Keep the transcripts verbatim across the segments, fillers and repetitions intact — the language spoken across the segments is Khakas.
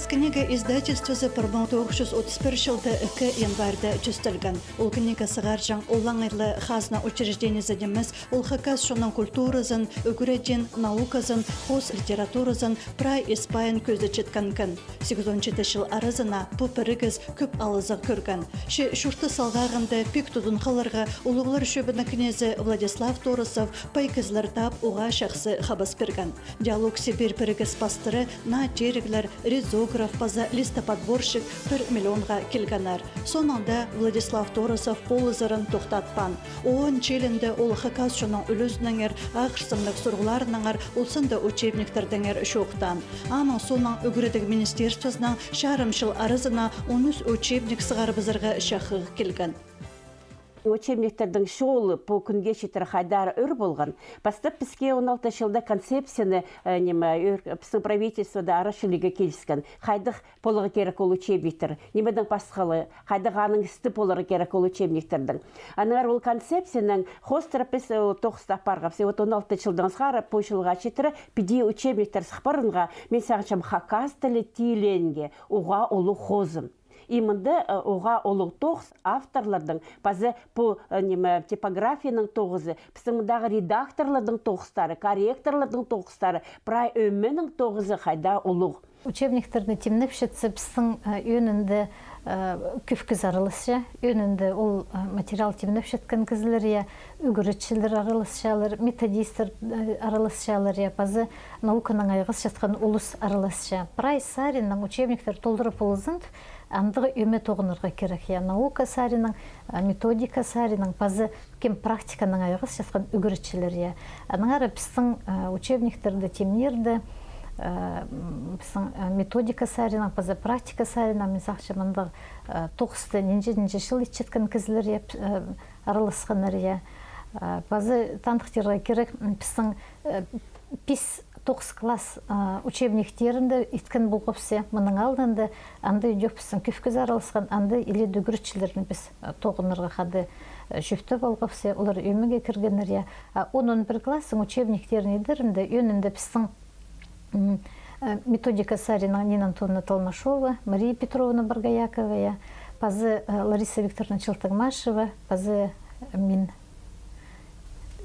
Книга издательствозы пір муң тоғыс чӱс отыс пір чылда ікі январьда чӧстелген. Ол книга сығарҷаң олаңай ла хазна учреждениезі нимес, ол хакас чонның культуразын, ӱгредиин, науказын, хоос литературазын прай ис-пайын кӧзітчеткенген. Сигізон читі чыл аразына пу пірігіс кӧп алызығ кӧрген. Че чуртас салғағында пик тудынғаларға улуғлар чӧбінің кнезі Владислав Торосов пай кізілер таап, уғаа чахсы хабас пирген. «Диалог Сибирь» пірігіс пастыра наа теериглер, ризограф паза листоподборщик пір миллионға килгеннер. Соонаң даа Владислав Торосов полызарын тохтатпаан. ООН чилінде ол хакас чонның ӱлӱзінеңер ағырсымнығ сурығларынаңар, ол санда учебниктердеңер чоохтаан. Аның соонаң ӱгредіг министерствозынаң чарым чыл аразына он ӱс учебник сығарыбызарға чахығ килген. Учебниктернің чолы пу кӱнге читіре хайдар ӱр полған. Пастап піске он алты чылда концепцияны, э, ниме, ӱр-, пістің правительствода ара чіли киліскен. Хайдағ поларға кирек ол учебниктер, нимедең пасхалығ, хайдағ аның істі поларға кирек ол учебниктернің. Аннаңар ол концепцияның хоостыра піс, э, тоғыс апарғабыс. И вот он алты чылдаң сығара пу чылға читіре піди учебниктер сых парарға, мин сағынчам, хакас тілі тиленге уғаа улуғ хозым. И мында, э, уғаа улуғ тоғыс авторларның, паза пу, э, ниме, типографияның тоғызы, пістің мындағы редакторларның тоғыстары, корректорларның тоғыстары, прай ӧменің тоғызы хайда улуғ. Учебниктерні тимнепчетсе, пістің, э, ӧӧнінде, э, кӧп кізі араласча, ӧӧнінде ол, э, материал тимнепчеткен кізілер, я, ӱгретчілер араласчалар, методисттер, э, араласчалар, я, паза науканаң айғасчатхан улус араласча. Прай саринаң учебниктер толдыра ползын, андағ ӧме тоғынарға кирек, я, наука саринаң, э, методика саринаң, паза кем практиканаң айғасчатхан ӱгретчілер, я. Аннаңар пістің, э, учебниктерді тимнирде, э, м, пістің, э, методика саринаң, паза практика саринаң, мин сағынчам, андағ, э, тоғысты нинҷе-нинҷе чыл итчеткен кізілер, я, п-, э, араласханнар, я. Э, паза таныхтирға кирек, м, пістің, э, пис, тоғыс класс, а, учебниктерінде иткен полғабыс, я, мының алнында анда идӧк пістің кӧп кізі араласхан, анда илееде ӱгретчілернең піс, а, тоғынарға хада, а, чӧптеп алғабыс, я, олар ӧмеге кіргеннер, я. А он, он пір класстың учебниктерін идерінде, ӧӧнінде пістің, м, а, методика саринаң Нина Антоновна Толмашова, Мария Петровна Боргоякова, я, пазы, а, Лариса Викторовна Челтыгмашева, пазы мин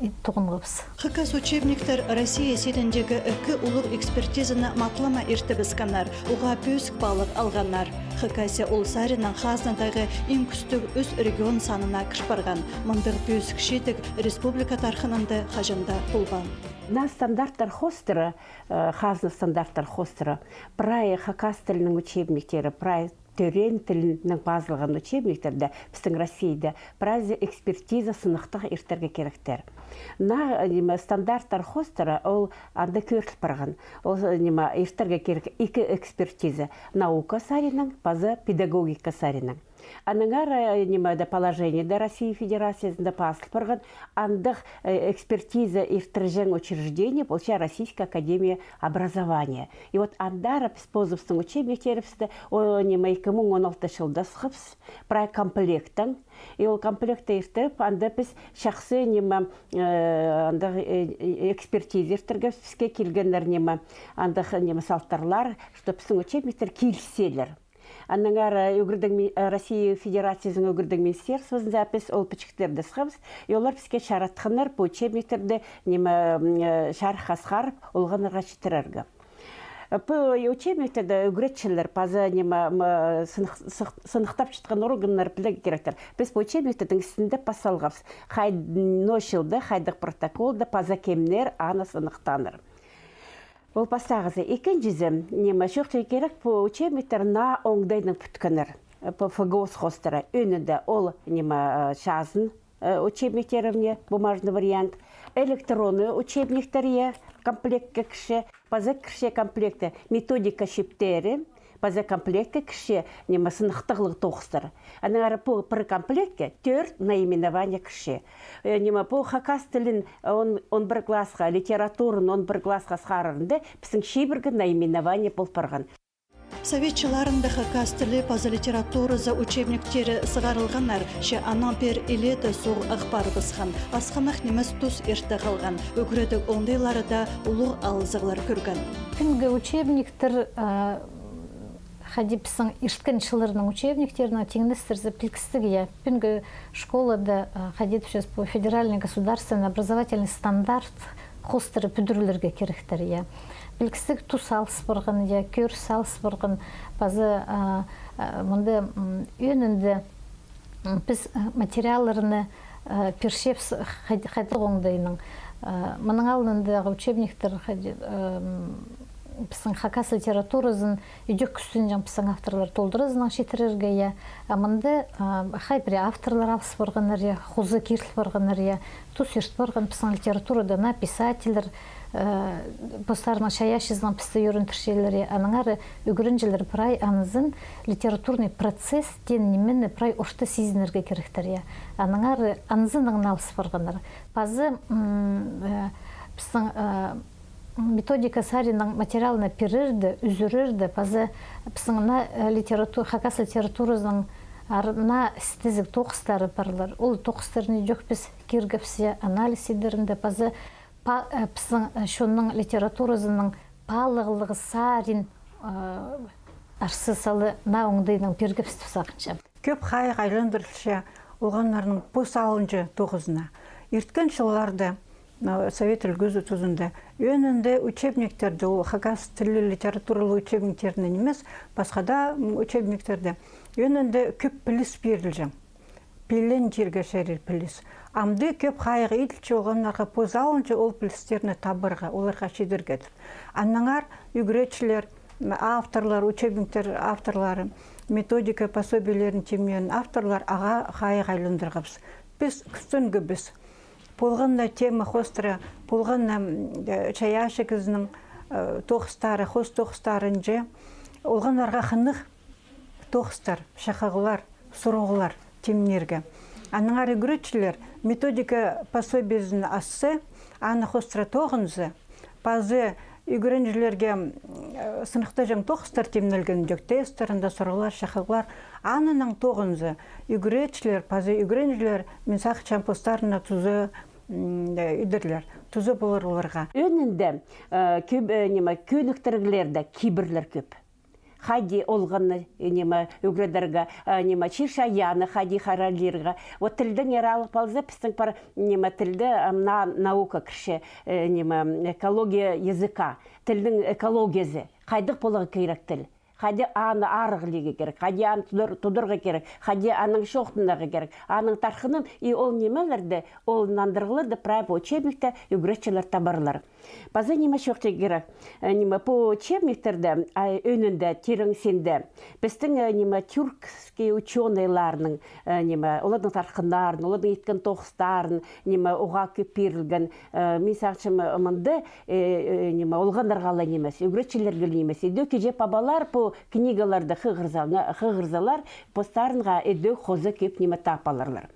и тоғынғабыс. Хакас учебниктер Россия синіндегі ікі улуғ экспертизаны матлама иртібіскеннер, уғаа пӧзік паалағ алғаннар. Хакасия ол саринаң хазнадағы иң кӱстіг ӱс регион санына кір парған. Мындағ пӧзік чидіг республика тархынында хаҷан даа полбаан. Наа стандарттар хоостыра, э, хазна стандарттар хоостыра, прай хакас тілінің учебниктері, прай тӧреен тілінең пазылған учебниктерде пістің Россияда прайзы экспертиза сыныхтығ иртерге киректер. Наа, ниме, стандарттар хоостыра ол анда кӧріл парған. Ол, ниме, иртерге кирек ікі экспертиза: наука саринаң паза педагогика саринаң. Аннаңар, э, ниме, да, положениеде Россия Федерациязында пазыл парған, андағ, э, экспертиза иртірҷең учреждение полча Российская академия образования. И вот андар піс позыбыстың учебниктерібісті, о, ниме, ікі муң он алты чылда сыххабыс, прай комплектаң. И ол комплектті иртіп, анда піс чахсы, ниме, э, андағ, э, э, экспертиза иртерге піске килгеннер, ниме, андағ, ниме, салтарлар, что пістің учебниктер киліселер. Аннаңар, э, ӱгредіг ми-, э, Россия Федерациязының ӱгредіг министерствозында піс ол пічіктерді сыххабыс, и олар піске чаратханнар пу учебниктерді, ниме, м, э, чарыхха сығарып, олғаннарға читірерге. Э, пу учебниктерде ӱгретчілер паза, ниме, м, э, сынах-, сых-, сыныхтапчатхан органнар пілерге киректер. Піс пу учебниктернің істінде пас салғабыс, хай-, ноо чылда, хайдағ протоколда паза кемнер аны сыныхтааннар. Ол пастағызы. Ікінҷізі, ниме, чоохтирға кирек, пу учебниктер наа оңдайнаң пӱткеннер. Пу ФГОС хоостыра. Ӧӧнінде ол, ниме, э, чазын, э, учебниктеріне, бумажный вариант. Электронный учебниктер, я, комплектке кірче, паза кірче комплектке методика чиптері, паза комплектке кірче, ниме, сыныхтығлығ тоғыстар. Аннаңар пу пір комплектке тӧрт наименование кірче. Э, ниме, пу хакас тілін он, он пір классха, литератураны он пір классха сығарарында пістің чибіргі наименование пол парған. Совет чылларында хакас тілі паза литературазы учебниктері сығарылғаннар, че анаң пеер илееде суғ ағып парыбысхан, асхынах нимес тус ирте халған, ӱгредіг оңдайлары даа улуғ алызығлар кӧрген. Пӱӱнгі учебниктер, а, Хайди пістің ирткен чылларның учебниктерінең тиңнестірзе, пілдістіг, я, пӱӱнгі школада, а, хайди тіпчебіс, пу федеральный государственный образовательный стандарт хоостыра пӱдірілерге киректер, я. Пілдістіг, тус алыс парған, я, кӧріс алыс парған, паза, а, а, мында, м, ӧӧнінде, м, піс, а, материалларны, а, пирчебіс хай-, хайдағ оңдайнаң. А, мының алнындағы учебниктер хайди, ам, пістің хакас литературазын ідӧк кӱстенҷең пістің авторлар толдыразынаң читірерге, я. А мында, а, хай пірее авторлар алыс парғаннар, я, хоза киріл парғаннар, я. Тус ирт парған пістің литературада наа писательлер, э, постарының чайаачызынаң пісті ӧріндірчелер, я. Аннаңар ӱгренҷілер прай анзын литературный процесс теен нимені прай орта сизінерге киректер, я. Аннаңар анзынаң алыс парғаннар. Паза, м, э, пістің, э, методика саринаң материалны пирерде, ӱзӱрерде, паза пістің наа, э, литерату-, хакас литературазының ар-, наа істезіг тоғыстары парлар. Ол тоғыстарны ідӧк піс киргебіс, я, анализ идерінде, паза па-, э, пістің, э, чонның литературазының паалағлығы сарин, э, арса сала наа оңдайнаң пиргебіс тіп сағынчам. Кӧп хайығ айландырылча олғаннарның пос алынҷа тоғызына. Ирткен чылларда, а, Совет Ӱлгӱзі тузында ӧӧнінде учебниктерде, ол хакас тілі литературалы учебниктерде нимес, пасха даа, м, учебниктерде ӧӧнінде кӧп піліс пирілҷең. Пілін чирге чарир піліс. Амды кӧп хайығ иділче олғаннарға пос алынҷа ол пілістерні табарға, оларға чидерге тіп. Аннаңар ӱгретчілер, авторлар, учебниктер авторлары, методика пособиелерін тимнеен авторлар ағаа хайығ айландырғабыс. Піс кӱстенгебіс. Полған на тема хоостыра, полған на, м, э, чайаачы кізінің, э, тоғыстары, хоос тоғыстарынҷа, олғаннарға хынығ тоғыстар, чахығлар, сурығлар тимнирге. Аннаңар ӱгретчілер методика пособиезін асса, аны хоостыра тоғынза, паза ӱгренҷілерге, м, сыныхтаҷаң тоғыстар тимнелген, ідӧк тесттерінде сурығлар, чахығлар, анынаң тоғынза, ӱгретчілер паза ӱгренҷілер, мин сағынчам, постарына туза, м, э, идерлер, туза полар оларға. Ӧӧнінде, э, кӧп, э, ниме, кӧніктіріглерде кибірлер кӧп. Хайди олғанны, э, ниме, ӱгредерге, э, ниме, чир-чайаанны хайди хайраллирға. Вот тілдеңер алып алза, пістің пар, ниме, тілде, ам, на-, наука кірче, э, ниме, экология языка, тілнің экологиязы. Хайдағ поларға кирек тіл? Хайди аны арығлирға кирек, хайди аны тудар-, тударға кирек, хайди анаң чоохтанарға кирек. Аның тархынын и ол нимелерді, ол нандырығларны прай пу учебникте ӱгретчілер табарлар. Паза ниме чоохтирға кирек, э, ниме, пу учебниктерде, а, ӧӧнінде, тирең синде, пістің, э, ниме, тюркский учёныйларның, э, ниме, оларның тархыннарын, оларның иткен тоғыстарын, ниме, уғаа кӧп пирілген, э, мин сағынчам, э, мында, э, э, ниме, олғаннарға ла нимес, ӱгретчілерге ла нимес. Ідӧк іҷе-пабалар пу книгаларды хығырза-, хығырзалар, постарынға ідӧк хоза кӧп ниме таап аларлар.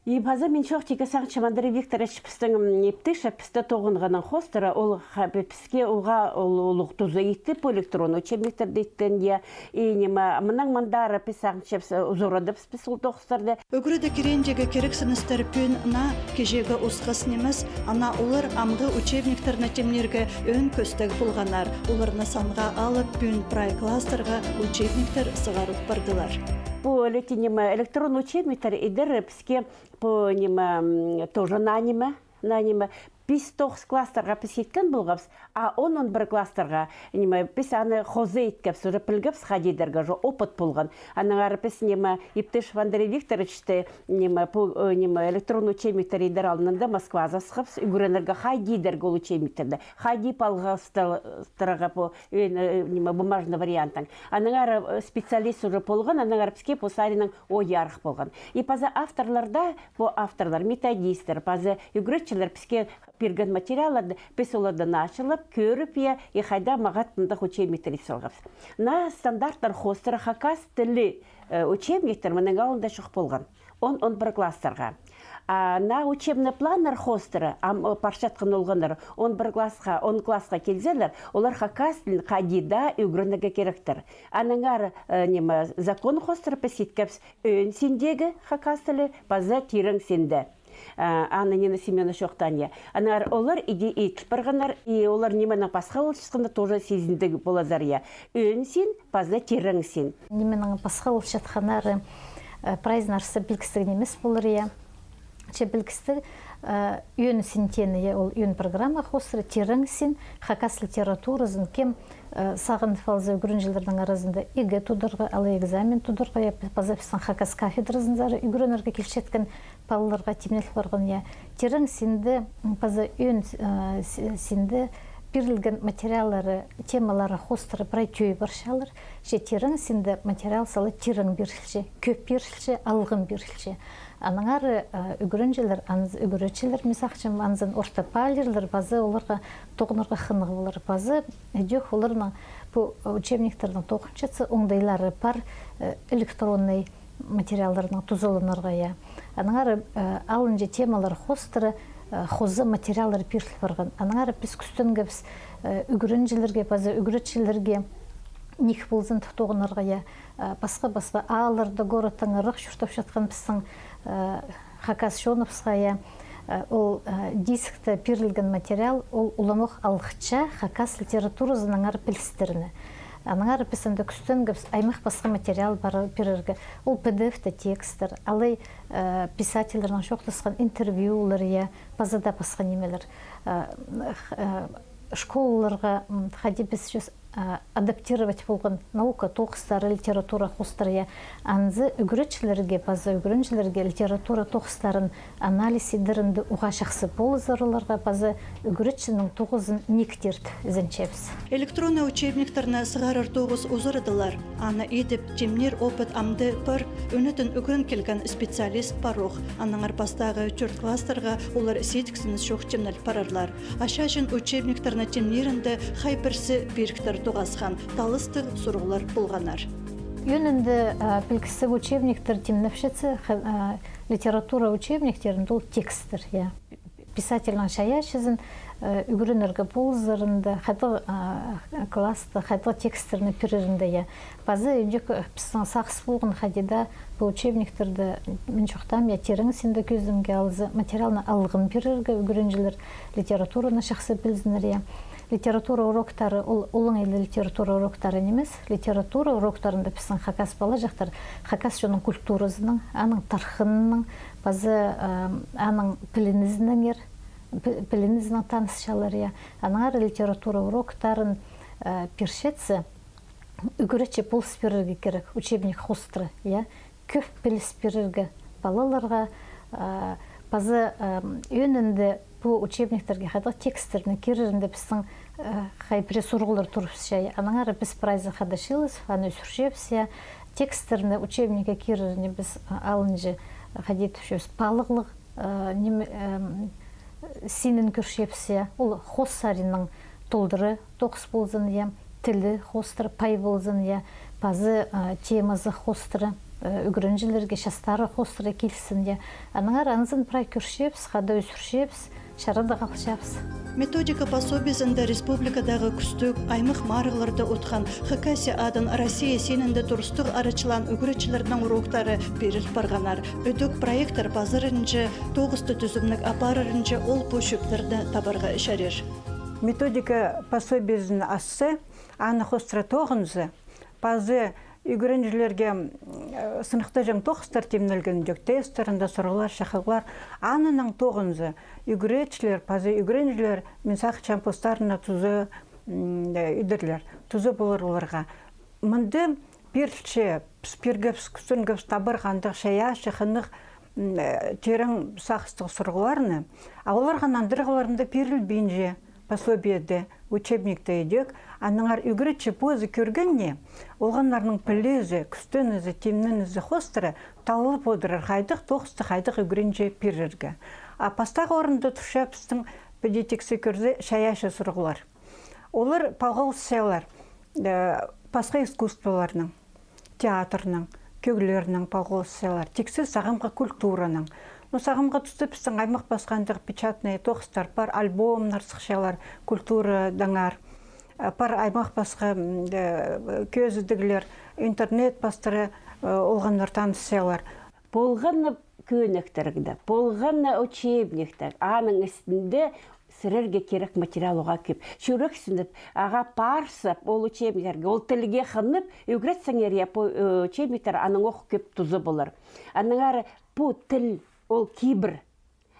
И паза мин чоохтирға сағынчам, Андрей Викторович пістің, м, Иптышев пісті тоғынғанын хоостыра, ол ха-, пі-, піске уғаа ол улуғ туза итті, пу электронный учебниктерді иттен, я. И ниме, мынаң мындары піс сағынчабыс, узарадыбыс піс ол тоғыстарны. Ӱгредіг киренҷеге кирексіністер пӱӱн наа кичееге осхас нимес, ана олар амғы учебниктерні тимнирге ӧӧн кӧстег полғаннар. Оларны санға алып, пӱӱн прай класстарға учебниктер сығарыл пардылар. Пу іле ниме, электронный учебниктер идер піске пу ниме, м, тоже наа ниме, наа ниме. Пис-тоғыс класстарға піс иткен полғабыс, а он, он пір класстарға, ниме, піс аны хоза иткебіс, уже пілгебіс, хайди идерге, уже опыт полған. Аннаңар піс, ниме, Иптышев Андрей Викторовичті, ниме, пу, э, ниме, электронный учебниктер идер алнында Москвазар асхабыс, ӱгренерге, хайди идерге ол учебниктерді, хайди палғастырарға пу, э, э, ниме, бумажный вариантнаң. Аннаңар, э, специалист уже полған, аннаңар піске пу саринаң ой арах полған. И паза авторлар даа, пу авторлар, методисттер, паза ӱгретчілер піске пирген материалларды піс оларны ачылып, кӧріп, я, и хайдағ мағат мындағ учебниктер ит салғабыс. Наа стандарттар хоостыра хакас тілі, э, учебниктер мының алнында чох полған. Он, он пір класстарға. А наа учебный планнар хоостыра, ам, э, парчатхан олғаннар, он пір классха, он классха килзелер, олар хакас тілін хайди даа ӱгренерге киректер. Аннаңар, э, ниме, закон хоостыра піс иткебіс ӧӧн синдегі хакас тілі паза тирең синде. А, Анна Нина Семёновна чоохтаан, я. Аннаңар олар иди ит парғаннар, и олар нименең пасха полчатханын тоже сизінді поларзар, я. Ӧӧн син, паза тирең син. Нименең пасха полчатханнары, э, прайзын арса пілдістіг нимес полар, я. Че пілдістіг, э, ӧӧн син теені, я, ол ӧӧн программа хоостыра, тирең син, хакас литературазын кем, э, сағынып алза, ӱгренҷілернің аразында ЕГЭ тударға, алай экзамен тударға, я, паза пістің хакас кафедразынзар ӱгренерге килчеткен палаларға тимнел парған, я. Тирең синде, м, паза ӧӧн, э, с-, синде пирілген материаллары, темалары хоостыра прай тӧӧй парчалар, че тирең синде материал сала тирең пирілче, кӧп пирілче, алғым пирілче. Аннаңар, э, ӱгренҷілер, анз-, ӱгретчілер, мин сағынчам, анзын орта паалирлар, паза оларға тоғынарға хынығ полар, паза ідӧк оларның пу учебниктернің тоғынчатса оңдайлары пар, э, электронный материалларның тузаланарға, я. Аннаңар, э, алынҷа темалар хоостыра, э, хоза материаллар пиріл парған. Аннаңар піс кӱстенгебіс, э, ӱгренҷілерге, паза ӱгретчілерге ниик ползын тоғынарға, я. Э, пасха-пасха аалларда, городтаңарах чуртапчатхан пістің, э, хакас чоныбысха, я. Э, ол, э, дискте пирілген материал, ол уламох алғытча хакас литературазынаңар пілістерні. Аннаңар піс анда кӱстенгебіс аймах пасха материал пар-, пирерге. Ол П Д Ф-те тексттер, алай, э, писательлернең чоохтасхан интервьюлар, я, паза даа пасха нимелер. Э, х-, э, школаларға, м, хайди піс чӧс, э, адаптировать полған наука тоғыстары литература хоостыра, я. Анзы ӱгретчілерге паза ӱгренҷілерге литература тоғыстарын анализ идерінде уғаа чахсы полызар оларға, паза ӱгретчінің тоғызын нииктер ізенчебіс. Электронный учебниктерні сығарар тоғыс узарадылар. Аны идіп тимнир опыт амды пар, ӧнетін ӱгрен килген специалист парох. Аннаңар пастағы тӧрт класстарға олар сидіксініс чох тимнел парарлар. А чачын учебниктерні тимнирінде хай пірсі пиріктер тоғасхан, талыстығ сурығлар полғаннар. Ӧӧнінде, а, пілдістіг, учебниктер тимнепчетсе, ха-, а, литература учебниктерінде ол тексттер, я. Писательнің чайаачызын, э, ӱгренерге полызарында, хайдағ, а, класста, хайдағ тексттерні пирерінде, я. Паза ідӧк, э, пістің сағыс полған хайди даа пу учебниктерді, мин чоохтаам, я, тирең синде кӧзідімге алза, материалны алғым пирерге, ӱгренҷілер литератураны чахсы пілзіннер, я. Литература уроктары, ол, олаң ила литература уроктары нимес. Литература уроктарында пістің хакас палаҷахтар хакас чонның культуразының, аның тархынының, паза, ам, аның пілінізінеңер, пі-, пілінізінең танысчалар, я. Аннаңар литература уроктарын, э, пирчетсе, ӱгретчі полыс пирерге кирек, учебник хоостыра, я. Кӧп піліс пирерге палаларға, а, паза, а, ӧӧнінде пу учебниктерге хайдағ тексттерні кирерінде пістің, а, хай пірее сурығлар турыбысча. Аннаңар піс прайзы хада чыылыс, аны ӱзӱрчебіс, я. Тексттерні учебникке киреріне піс, а, алынҷа, хайди тіпчебіс, палығлығ, а, ниме, ам, синін кӧрчебіс, я. Ол хоос саринаң толдыра тоғыс ползын, я, тілі хоостыра пай ползын, я, паза, а, темазы хоостыра, а, ӱгренҷілерге, частары хоостыра килзін, я. Аннаңар анзын прай кӧрчебіс, хада ӱзӱрчебіс, чарадығ алчабыс. Методика пособиезінде республикадағы кӱстіг, аймах марығларда утхан, Хакасия адын Россия синінде турыстығ арачылаан ӱгретчілернің уроктары пиріл парғаннар. Ідӧк проекттер пазарынҷа, тоғысты тӱзімніг апарарынҷа ол пу чӧптерні табарға чарир. Методика пособиезін асса, аны хоостыра тоғынза, паза ӱгренҷілерге, м, э, сыныхтаҷаң тоғыстар тимнелген, ідӧк тесттерінде сурығлар, чахығлар, анынаң тоғынза, ӱгретчілер паза ӱгренҷілер, мин сағынчам, постарына туза, м, э, идерлер, туза полар оларға. Мында пирілче, піс пиргебіс, кӱстенгебіс табарға андағ чайаачы, хынығ, м, э, тирең сағыстығ сурығларны, а оларға нандырығларында пирілбинче пособиеде, учебникте ідӧк, аннаңар ӱгретчі позы кӧргеннең, олғаннарның пілізі, кӱстенізі, тимненізі хоостыра таллап одырар, хайдағ тоғысты хайдағ ӱгренҷі пирерге. А пастағы орында турча пістің, піди тиксі кӧрзе, чайаачы сурығлар. Олар палғалысчалар, э, пасха искусстволарның, театрның, кӧглернің палғалысчалар, тиксі сағамғы культураның. Ну, сағамғы туста пістің аймах пасха андағ печатный тоғыстар пар, альбомнар сыхчалар культурадаңар. Э, пар аймах пасха, м, э, кӧзідіглер, интернет пастыра, э, олғаннар танысчалар. Полған на Кӧнектірігде полған на учебниктер, аның істінде сірерге кирек материал уғаа кӧп. Чӱрексініп, ағаа парсап, ол учебниктерге, ол тілге хынып, ӱгретсеңер, я, пу, э, учебниктер аның ох кӧп тузы полар. Аннаңар пу тіл, ол кибір.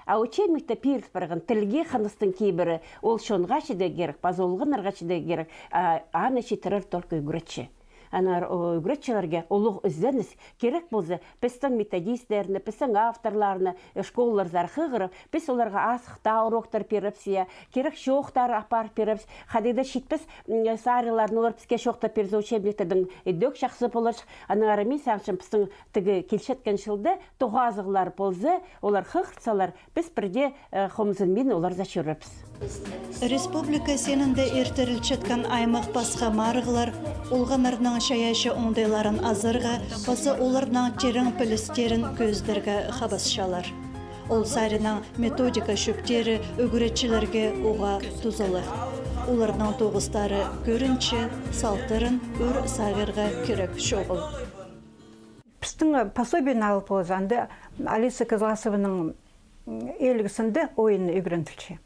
А учебникте пиріл парған тілге хыныстың кибірі, ол чонға чидерге кирек, паза олғаннарға чидерге кирек, а аны читірер только ӱгретчі. Аннаңар, о, ӱгретчілерге улуғ ізеніс. Кирек полза, пістің методистерні, пістің авторларны, э, школаларзар хығырып, піс оларға азых таа уроктар пирібіс, я, кирек чоохтар апарып пирібіс. Хайди даа читпес, м, саринларын олар піске чоохтап пирзе, учебниктердең идӧк чахсы поларҷых. Аннаңар мин сағынчам, пістің тігі килчеткен чылда тоғазығлар полза, олар хығыртсалар, піс пірдее, э, хомзынмин оларзар чӧрербіс. Республика синінде иртірілчеткен аймах пасха марығлар олғаннарның чайаачы оңдайларын азарға, паза оларның тирең пілістерін кӧзідерге хабасчалар. Ол саринаң методика чӧптері ӱгретчілерге уғаа тузалығ. Оларның тоғыстары кӧрінче, салтарын ӱр сағирға кирек чоғыл. Пістің пособиені алып полза, анда Алиса Кызласованың, м, «Ел кізінде» ойын ӱгренілче.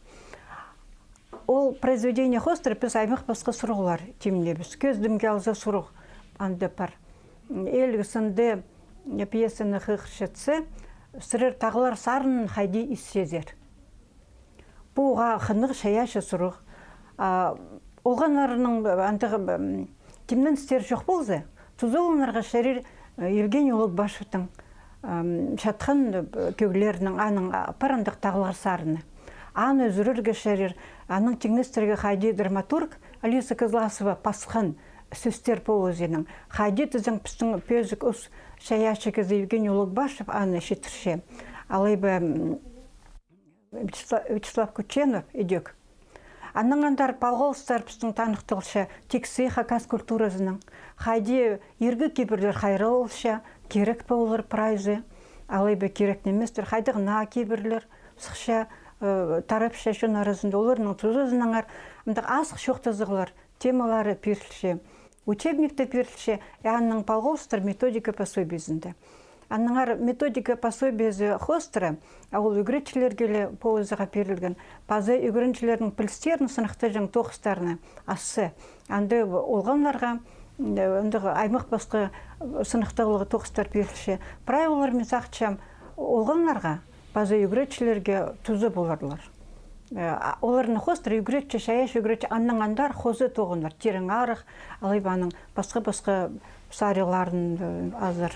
Ол произведение хоостыра піс аймах пасха сурығлар тимнебіс. Кӧзідімге алза сурығ анда пар. «Ел кізінде» пьесаны хығырчатса, сірер «Тағлар сарынын» хайди ис чӧзер. Пу уғаа хынығ чайаачы сурығ. А, олғаннарның андағ, м, тимненістері чох полза, тузаланарға чарир, э, Евгений Улугбашевтің, м, «Чатхан, э, кӧглерінің», аның, а, пар андағ «Тағлар сарыны». Аны ӱзӱрерге чарир, анаң тиңнестірерге, хайди драматург Алиса Кызласова пасхан сӧстер поэзияның. Хайди тізең, пістің пӧзік ус чайаачы кізі Евгений Улугбашев аны читірче. Алай ба, м, Вячесла-, Вячеслав Кученов идӧк. Аннаң андар палғалыстар пістің таныхталча тиксі хакас культуразының. Хайди иргі кибірлер хайраллалча, кирек пе олар прайзы, алай ба кирек ниместер, хайдағ наа кибірлер сыхча, э, тарапча чон аразында, оларның тузазынаңар андағ азых чоохтазығлар, темалары пирілче. Учебникте пирілче, и аннаң палғалыстар методика пособиезінде. Аннаңар методика пособиезі хоостыра, а ол ӱгретчілерге ле поэзияға пирілген. Паза ӱгренҷілернің пілістерін сыныхтаҷаң тоғыстарны асса. Анда олғаннарға, м, андағ аймах пасха сыныхтағлығ тоғыстар пирілче. Прай олар, мин сағынчам, олғаннарға паза ӱгретчілерге туза поларлар. Э, а, оларны хоостыра ӱгретчі, чайаачы ӱгретчі, аннаң андар хоза тоғынар, тирең арах, алай ба аның пасха-пасха саринларын, э, азар.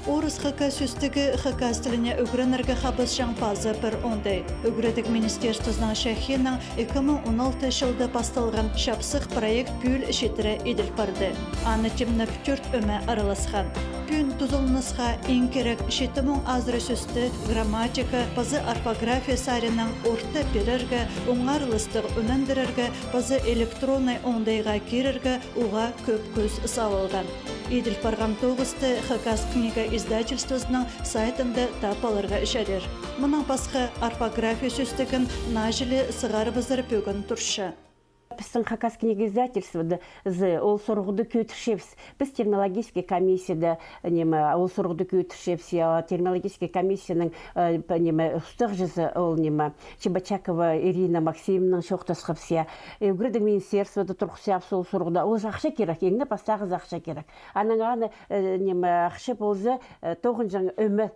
Орыс-хакас сӧстігі хакас тіліне ӱгренерге хабасчаң паза пір оңдай. Ӱгредіг министерствозының чахиинаң ікі муң он алты чылда пасталған чапсых проект пӱӱл читіре иділ парды. Аны тимнеп тӧрт ӧме араласхан. Пӱӱн тузаланысха иң кирек читі муң азыра сӧсті грамматика паза орфография саринаң орта пирерге, оңарылыстығ ӱнендірерге паза электроннай оңдайға кирерге уғаа кӧп кӱс салылған. Иділ парған тоғысты «Хакас книга» издательствозының сайтында таап аларға чарир. Мынаң пасха орфография сӧстігін наа чіли сығарыбызар пӧгін турча. Пістің «Хакас книга» издательствода, з-, ол сурығды кӧдірчебіс. Піс терминологический комиссияда, ниме, ол сурығды кӧдірчебіс, я, терминологический комиссияның, э, п-, ниме, устағҷызы, ол, ниме, Чебочакова Ирина Максимовнанаң чоохтасхабыс, я. Э, ӱгредіг министерствода турғысчабыс ол сурығда. Ол ахча кирек, иң не пастағызы ахча кирек. Анаң аны, э, ниме, ахча полза, э, тоғынҷаң ӧме,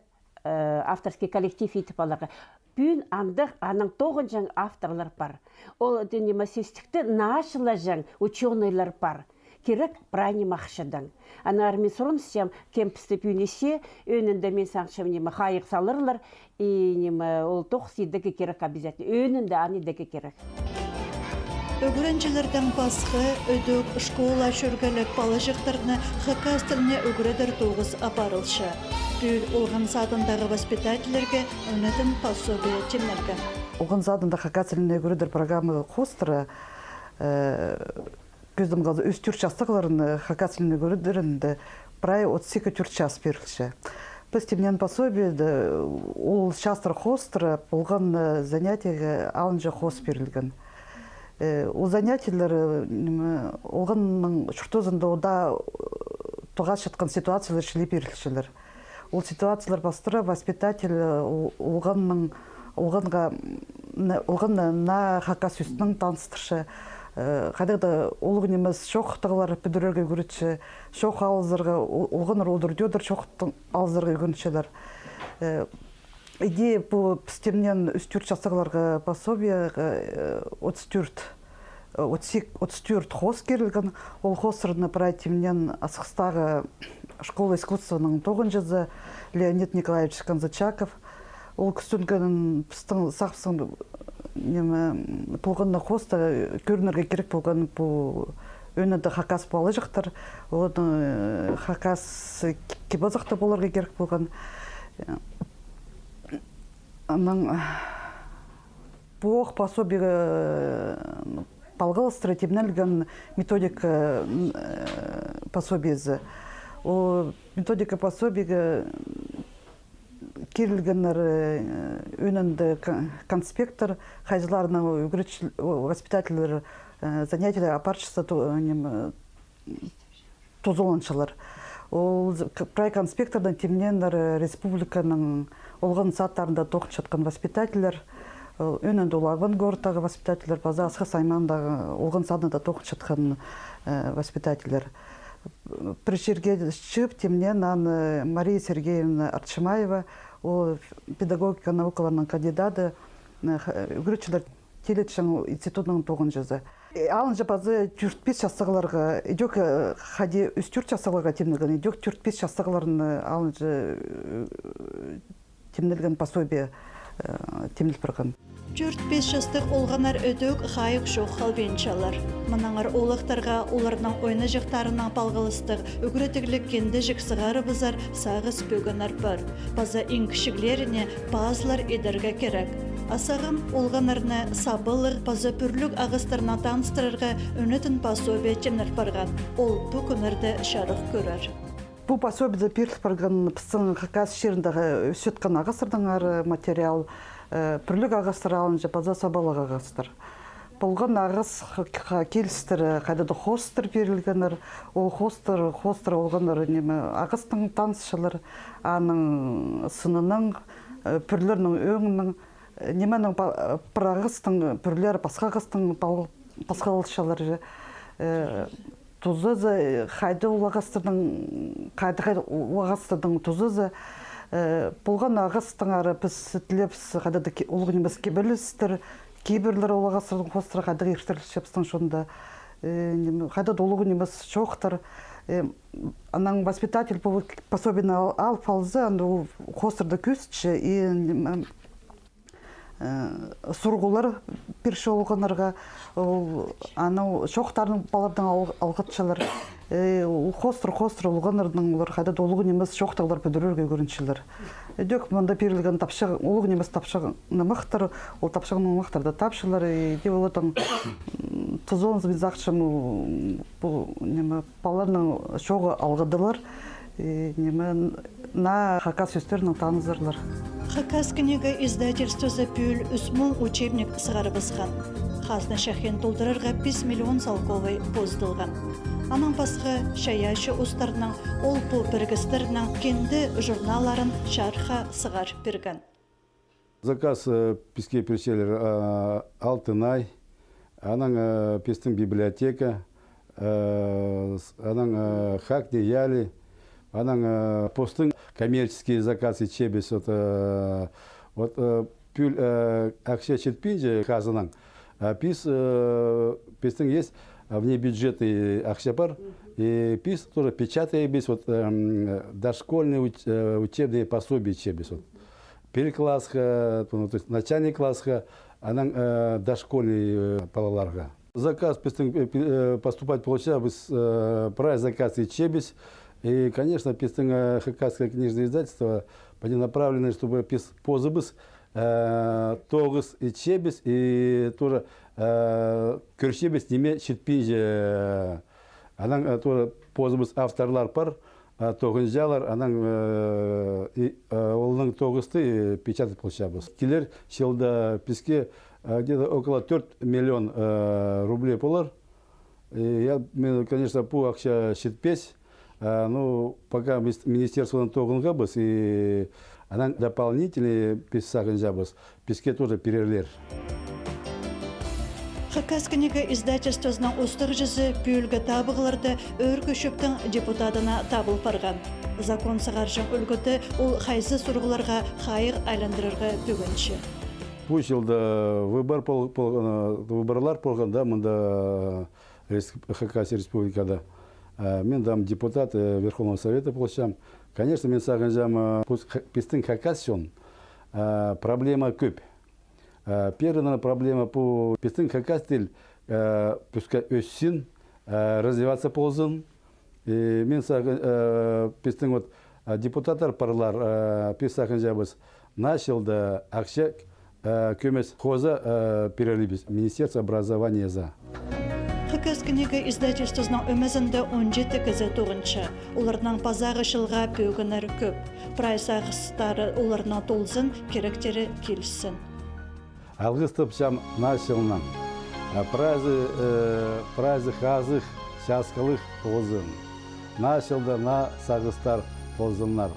э, авторский коллектив идіп аларға. Пӱӱн андағ анаң тоғынҷаң авторлар пар. Ол, э, ниме, сӧстікті нааҷылаҷаң учёныйлар пар. Кирек прай ниме ахчадаң. Аннаңар мин сурынчам, кем пісті пӱӱн исче, ӧӧнінде мин сағынчам, ниме, хайығ саларлар, и, ниме, ол тоғыс идерге кирек обязательно. Ӧӧнінде аны идерге кирек. Ӱгренҷілердең пасха, ідӧк школа чӧргелек палаҷахтарны хакас тіліне ӱгредер тоғыс апарылча. Пӱӱл Олған садындағы воспитательлерге ӱнетін пособие тимнелген. Олған садында хакас тіліне ӱгредер программа хоостыра, э, кӧзідімге алза, ӱс-тӧрт частығларны хакас тіліне ӱгредерінде прай отыс ікі-тӧрт час пирілче. Піс тимнеен пособиеде ол частар хоостыра полған, э, занятиеге алынҷа хоос пирілген. Э, ол занятиелер, э, ниме, олғанның чуртазында одаа, э, тоғасчатхан ситуациялар чіли пирілчелер. Ол ситуациялар пастыра воспитатель, э, ол-, олғанның, олғанға, м, олғанны наа хакас сӧстең таныстырча, э, хайдағ-да улуғ нимес чоохтағлар пӱдірерге ӱгретче, чоох алызарға, ол-, олғаннар удур-тӧдір чоохтаң алызарға ӱгренчелер. Э, иди пу піс тимнеен ӱс-тӧрт частағларға пособиеге, э, отыс тӧрт, э, отыс ик-, отыс тӧрт хоос кирілген. Ол хоостарны прай тимнеен Асхыстағы школа искусствоның тоғынҷызы Леонид Николаевич Конзачаков. Ол кӱстенген пістің сағыспыс, ниме, полған на хооста кӧрінерге кирек полған пу ӧӧнінде хакас палаҷахтар, оларның, э, хакас кип-азахта поларға кирек полған. Анаң пу ох пособиеге, э, палғалыстыра тимнелген методика, э, пособиезі. Ол методика пособиеге кирілгеннер, э, ӧӧнінде ко-, конспекттер, хайзыларның ӱгретчі-, о, воспитательлер, э, занятиелер апарчазы ту-, э, ниме, тузаланчалар. Ол з-, к-, прай конспекттерні тимнееннер, э, республиканың олған садтарында тоғынчатхан воспитательлер, э, ӧӧнінде ол Авангородтағы воспитательлер, паза Асхыс аймағындағы олған садында тоғынчатхан, э, воспитательлер. Пір чирге чыып тимнеен аны Мария Сергеевна Арчимаева, ол педагогика наукаларының кандидаты, э, х-, ӱгретчілер тилетчең институтының тоғынҷызы. Э, алынҷа паза тӧрт-пис частағларға, идӧк, э, хайди ӱс-тӧрт частағларға тимнелген, идӧк тӧрт-пис частағларны алынҷа, э, тимнелген пособие, э, тимнел парған. Тӧрт-пис частығ олғаннар ідӧк хайығ чох халбинчалар. Мынаңар оолахтарға оларның ойнаҷахтарынаң палғалыстығ ӱгредіглік киндеҷік сығарыбызар сағыс пӧгіннер пар. Паза иң кічіглеріне пазылар идерге кирек. А сағам олғаннарны сабылығ паза пӱрліг ағастарнаң таныстырарға ӱнетін пособие тимнел парған. Ол пу кӱннерде чарых кӧрер. Пу пособиеде пиріл парған пістің Хакас чиріндегі ӧсчеткен ағастардаңар материал, э, пӱрліг ағастар алынҷа, паза сабалығ ағастар. Полған ағас х-, х-, килістіре, хайда-да хоостар пирілгеннер, ол хоостар, хоостар олғаннар, ниме, ағастаң танысчалар, аның сынынаң, э, пӱрлернің ӧңнең, э, нименің па-, пір ағастаң, пӱрлер пасха ағастаң пал-, пасхаласчалар. Э, тузазы, э, хайда ол ағастарның, хайда, хайда ол ағастарның тузазы, э, полған ағастаңар піс тілебіс, хайда-да ки-, улуғ нимес кибелістер, кибірлер ол ағастарның хоостыра хайда иртірілче пістің чонда. Э, ниме, хайда-да улуғ нимес чоохтар. Э, анаң воспитатель пу пособиені ал-, алып алза, анда ол хоостарны кӧзітче, и, ниме, э, сурығлар пирче олғаннарға, ол, аны чоохтарын палалардаң ал-, алғытчалар. Э, ол хоостыр, хоостыр олғаннарның олар хайда-да улуғ нимес чоохтағлар пӱдірерге ӱгренчелер. Идӧк мында пирілген тапча-, улуғ нимес тапчаң нымахтар, ол тапчаң нымахтарны тапчалар, и, иди оларның, м, тузазын мин сағынчам, м, пу, ниме, палаларның чооғы алғыдылар, и, ниме, наа хакас сӧстернең танызарлар. Хакас книга издательствозы пӱӱл ӱс муң учебник сығарыбысхан. Хазна чахин толдырарға пис миллион салковай позыдылған. Анаң пасха чайаачы устарның, ол-пу пірігістернің кинде журналларын чарыхха сығар пирген. Заказ, э, піске пирчелер, э, «Алтынай», анаң, э, пістің библиотека, э, с-, анаң, э, «Хакни Яли», анаң, э, постың коммерческий заказ итчебіс, вот, э, вот, э, пӱӱл, э, ахча читпинче хазнанаң. А піс, э, пістің есть, а, внебюджетный ахча пар. И піс тоже печатаабыс, вот, эм, дошкольный уч-, э, учебные пособия итчебіс, вот. Пір классха, ну, то есть начальный классха, анаң, э, дошкольный, э, палаларға. Заказ пістің, э, пи-, э, поступать полча, піс, э, прай заказ итчебіс. И, конечно, пістің, э, Хакасское книжное издательство были направлены, чтобы піс позыбыс, э, тоғыс итчебіс и тоже, э, кӧрчебіс, ниме читпинче. Анаң, э, тоже позыбыс авторлар пар, э, тоғынҷылар, анаң, э, и, э, оларның тоғысты, э, печатать полчабыс. Килер чылда піске, э, где-то около тӧрт миллион, э, рублей полар. И я, мен, конечно, пу ахча читпес, А, ну, пока мис-, министерствонаң тоғынғабыс, и анаң дополнительный піс сағынчабыс, піске тоже пирерлер. «Хакас книга» издательствозының устағҷызы пӱӱлгі табығларда Ӧӧркі Чӧптің депутатына табыл парған. Закон сығарҷаң ӱлгӱде ол хайзы сурығларға хайығ айландырарға пӧгінче. Пу чылда выбор пол-, полған, выборлар полған, да, мында, Рес-, Хакас Республикада. А, мин там депутат, э, Верховного Совета полчам. Конечно, мин сағынчам, э, пус-, ха-, пістің хакас чон, э, проблема кӧп. Э, первый, наверное, проблема пу, пістің хакас тіл, э, пӱске ӧссін, э, развиваться ползын. И мин сағын, э, пістің вот, э, депутаттар парлар, э, піс сағынчабыс, наа чылда ахча, э, кӧмес хоза, э, пирербіс Министерство образования за. «Хакас книга» издательствозының ӧмезінде он читі кізі тоғынча. Оларның пазағы чылға пӧгіннер кӧп. Прай сағыстары оларның толзын, киректері килзін. Алғыстапчам наа чылнаң. Э, прайзы, э, прайзы хазых, часкалығ ползын. Наа чылда наа сағыстар ползыннар.